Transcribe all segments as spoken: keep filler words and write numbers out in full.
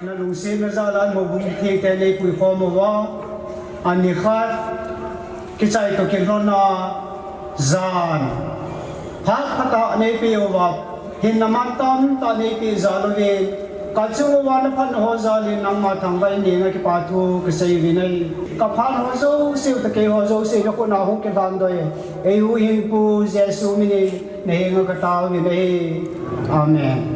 Nalungsetna jal a houbung thengte neipuikhom uva, ani khat kichai toh kilhon a jan phat phatah neipeh uva, hinna mantam tah neipeh jal uvin, kachung uva naphatna ho jal in nangma thangvah in ngenga kipathu kasei uvin ahi. Kaphat ho jouse u toh keiho jouse nakhut a hung kivandoi, eihuhhingpu Jesu min in nahenga katao uvin ahi. Amen.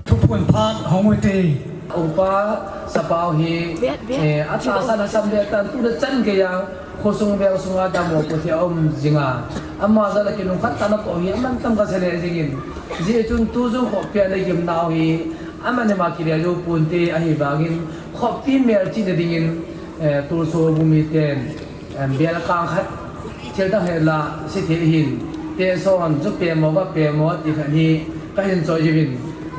Thuphon phat hong ute. Upa Sapau hi, eh, atahsan a sam le tan tu le chan geiya, khosung veng sunga dammo pu thei a um jinga. Ama jal a kinung khat tah na toh hi, aman tam kasei le jingin. Jeh chun tu jong khopi a na gim nau hi, aman ama kile jou ponte ahivangin, khopi melchihna dingin, eh, Tulso bung miten, em, bel kang khat, thil dang hela, se thei hin, te son, chu pemo, va pemo, ti khat hi, kahin choi jiuvin,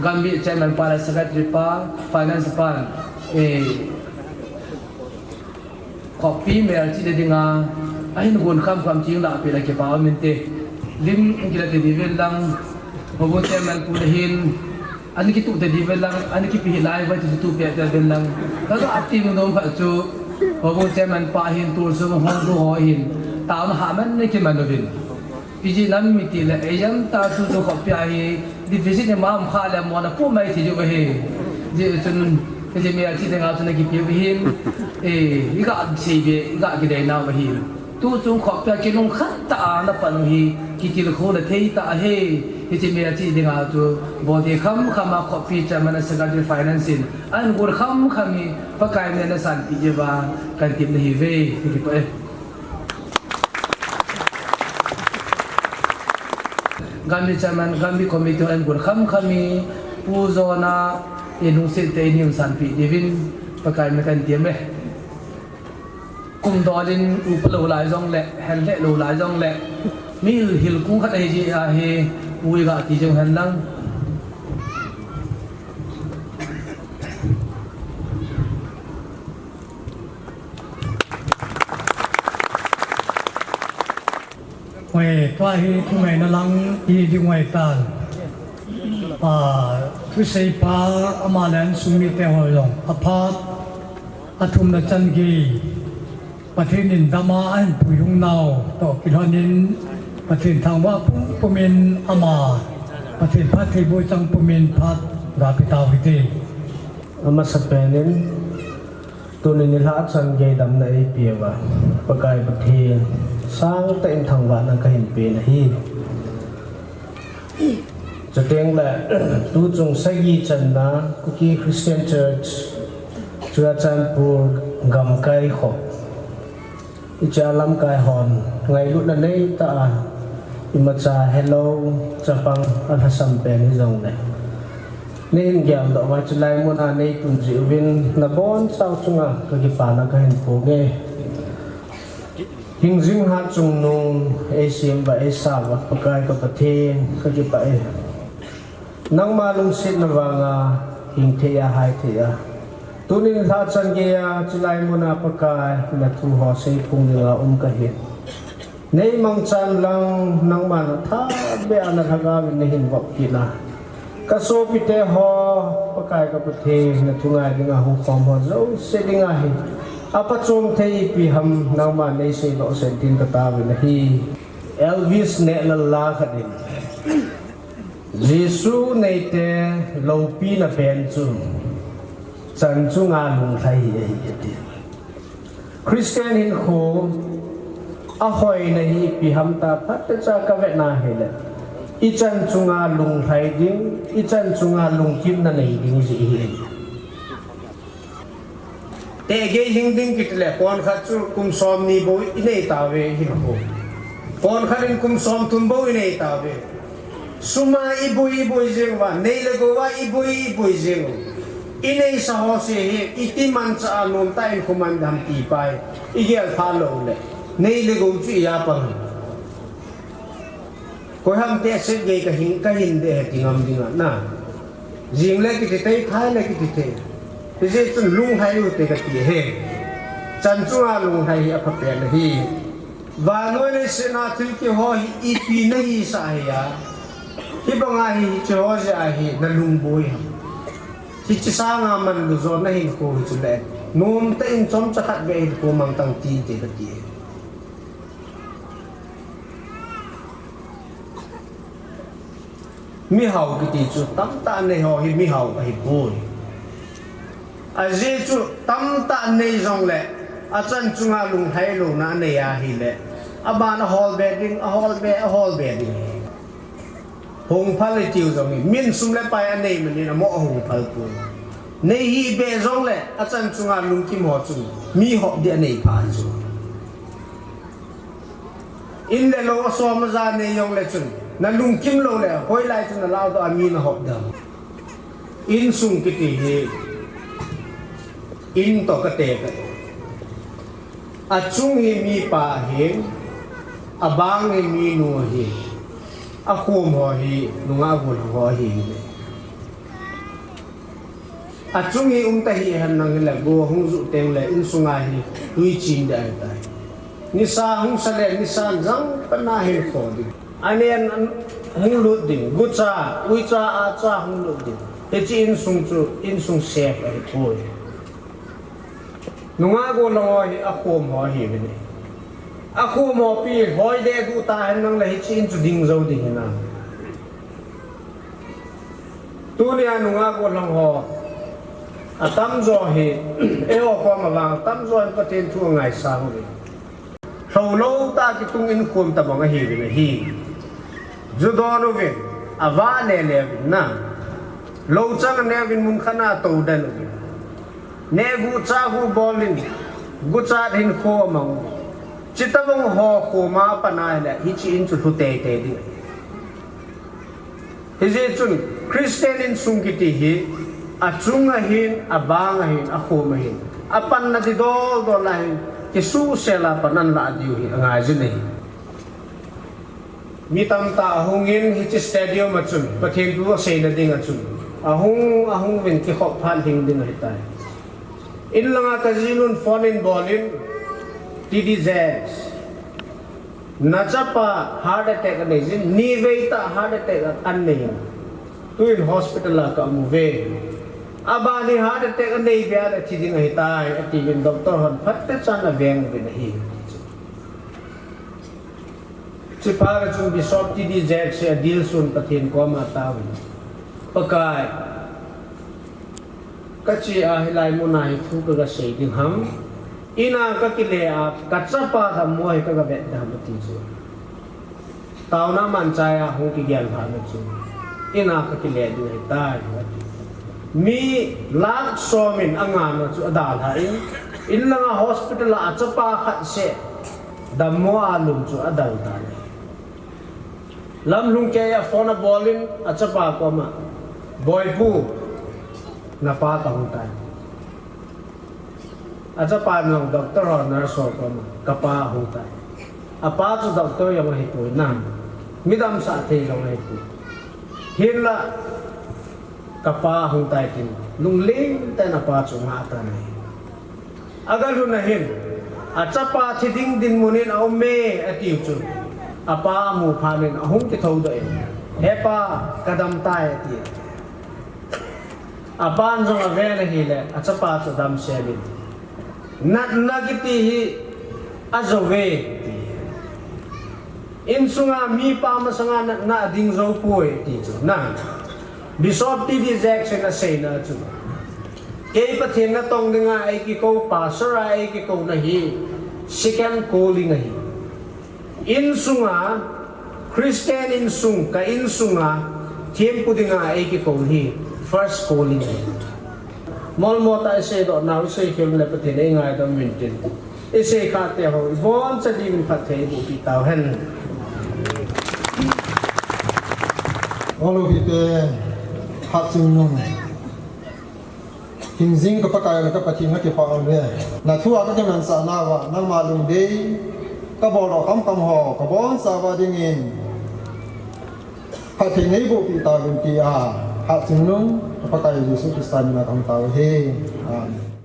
Gambi chairman pa le secretary pa, finance pa, eh, khopi melchihna dinga, ahin gon kham kham ching lah peh le kipa um inte, lim in kila te diuvin lang, houbung chairman pu le hin, Ana kituh te diuvin lang, ana kipe hih lai uva chu tuh peh peh uvin lang. Kaga ati nom khat chu, houbung chairman pa hin, Tulso hung du ho hin, taona hahman na kiman uvin. Pi ji nam mi ti le, ei jam ta chu chu khopi a hi, deficit ni mam kha le mo na pu mai ti ju ahi. Jeh chun, pi ji mi a chi te nga chu na kipe u hin, eh, i ga sei ve, i ga kidei nau ahi. Tu chung khopi a kinung khat tah a na pan u hi, kitilkhouna thei tah ahi, hiche melchih dinga chu, bol thei kham kham a khopi chairman a secretary finance in, ahin gon kham kham hi, Pakai min a na sanpeh jeh uva, kahin tepna ahi ve, ti kipah e. Gambi chairman, Gambi committee ahin gon kham kham hi, Pu Jona, i lungset tah in hin sanpeh diuvin, Pakai min a kahin tem e. Kum dol in upa lou lai jong le, hel lheh lou lai jong le, mi hil kung khat ahi jeh a hi, u i ga ti jong hen lang. Hoi, tua hi thungaina lang i ding hoi tan. A, thusei pa ama le insung mite ho jong. Aphat, athumna chan gei. Pathen in dam a ahin puihung nau toh kilhon in Pathen thangvah pumpum in ama. Pathen phattheiboh chang pumin phat ga pe tau hite. Amasapen in Tuni nilhah chan gei damna eipeh uva, Pakai Pathen, sangtah in thangvahna kahin pe nahi. Chuteng le, tuchung sagi channa, Kuki Christian Church, Churachandpur, Gamkai kho. Hiche a lamkai hon, ngailutna neitah a, imacha helou, chapang, alhasam pen hijongle. Neihin geldoh uva chulai muna neitun jeh uvin, nabonchau chunga kakipana kahin phong e. Hingjing hat chungnung, eisem uva, eisah uva, Pakai ka Pathen, kakipah e. Nangma lungsetna vanga hing thei a, hai thei a. Tuni nilhah chan geiya, chulai muna Pakai, nathu ho seiphong dinga um kahi. Neimangchan lang, nangma nathahbeh a nalhagao in neihin vop kit a. Ka sopite ho, Pakai ka Pathen, na thungai dinga hung khom ho jouse dinga hi, apha chom thei ipi ham, nangma nei seidoh sen tin ka taovin ahi. Elvis Nehlal la khat in, Jesu neite loupina pen chu chan chunga lunglhai hi ahi, ati. Christian hinkho ahoina hi ipi ham tia phatecha ka vetna hile, i chan chunga lunglhai ding, i chan chunga lungkimna nei ding jeh hi. Tehgei hing ding kiti le, pon khat chu kum somni bou i nei tauve hinkho. Pon khat in kum somthum bou i nei tauve. Sum a i boi, i boi jeng uva, nei le gou a i boi, i boi jeng u. I neisa ho se hi, iti manchah a nomtah in kho man ding ham ti pa hi i gel pha lou le, nei le gou chu i a pang. Koi ham te set gei ka hin, ka hin de he ti ngam ding a na. Jing le kiti thei, phai le kiti thei. Hijeh chun lunglhai u te ka ti e. Chan chunga lunglhai hi apha pen ahi. Vannoi leiset a thil kiho hi ipi na hisah hi a, hibanga hi, hiche ho jeh a hi na lungboi ham? Hiche sanga manlu jo na hinkho hi chule, nomtah in chomcha khat beh hinkho mangthang tite ka ti e. Mihao kiti chu tamtah nei ho hi mihao ahipoi. Ajeh chu tamtah nei jongle, achan chunga lunglhai louna anei ahile, aban ahol be ding, ahol be, ahol be ding. Hung phal itiu jong hi, min sum le pai anei manin amo ahung phal poi. Nei hih beh jongle, achan chunga lungkim ho chun mi hop ding anei pha chu. In le lou asom aja nei jongle chun, na lungkim lou le, hoilai chun na ladoh a mi na hop ding ham? Insung kiti hi, in toh ka te ka. Achung hi mipa ahin, abang hi minu ahi, akhom ho hi nungah gollhang ho ahi. Achung hi umta hi hen lang hile, go hung juh tengle, insunga hi tui chin ding ahitai. Nisa hung sa le, nisa jang pana hinkho ding. Anen hung lut ding, gucha, uicha, acha hung lut ding. Hiche insung chu, insung safe ahipoi. Nungah gollhang ho hi akhom ho ahiuvin ahi. Akhom ho pi hoi deh duh ta hen lang le hiche in chu ding jou ding hinam? Tunia nungah gollhang ho atamjo hi, eiho koma vang atamjo hin Pathen thu angaisang uvin. Lhoulou tah kitung inkhom tabang ahiuvin ahi. Ju don uvin, avah le le uvin na. Lou chang ne uvin, mun khat a tou den uvin. Neh guh chah guh bol in, guchat hinkho amang uvin. Chuti tabang ho khoma apan ahile, hiche in chu lhu teitei ding. Hijeh chun Christian insung kiti hi, achung ahin, abang ahin, akhom ahin, apanna didol dol ahin, kisuhsel a pan alah diu hi angaijin ahi. Mi tamtah ahungin hiche stadium a chun, Pathen thu aseina dinga chun, ahung, ahung uvin kikhop phat lhing ding ahitai. In langa kajinun phone in bolin, T D Jakes, nachapa heart attack anei jin, nivei tah heart attack anei in. Tuin hospital a ka um uve. Aban hi heart attack anei beh le thi ding ahitai, atiuvin doctor hon phatechan aveng uvin ahi. Chuphat chun Bishop T D Jakes hi adilsun Pathen koma ataovin, Pakai, kache a hilai muna hi thu kaga sei ding ham? Ina kakile a kachapa dammo hi kaga vet ding ham, ati chu. Taona manchah a hung kigel lhahna chu, ina kakile ding ahitai, ati. Mi lakh som in angana chu adalhan, in langa hospital a achapa khat seh dammo a lum chu adal tan ahi. Lamlhung keiya phone abolin achapa koma, Boipu, napa kahung tai. Achapan jong doctor ho, nurse ho koma, kapa ahung tai. Apa chu doctor jong ahipoi, midamsah thei jong ahipoi. Hinla kapa ahung tai tin, lunglen tah in apa chu angah tan ahi. Agalhun ahin, achapa thi ding dinmun in aume atiu chun, apa amu phat in ahung kithoudoh in, He pa, kadam tai, ati. Apan jong aven ahile, achapa chu damsel in. Natna kiti hi ajou ve, ti. Insunga mipa masanga natna ading jou poi, ti chu. Na. Bishop T D Jackson aseina chu. Kei Pathen natong dinga eikikou, pastor a eikikouna hi second calling ahi. Insunga, Christian insung, ka insunga, thempu dinga eikikou hi first calling ahi. Molmo tah iseidoh nau, isei khel le Pathen in eingaidam uvin tin. Isei khate ho, iboncha diuvin phatthei eiboh peh tauhen. Olo hite, Hatchungnung. Hingjing ka Pakai le ka Pathen kakipah uve. Nathua kakimansah nauva, nangma lungdei kabol doh kamkam ho, kabonchauva dingin phatthei neiboh peh tauvin tia, Hatchungnung ka Pakai Jesu Christa mina kahung tao ahi. Amen.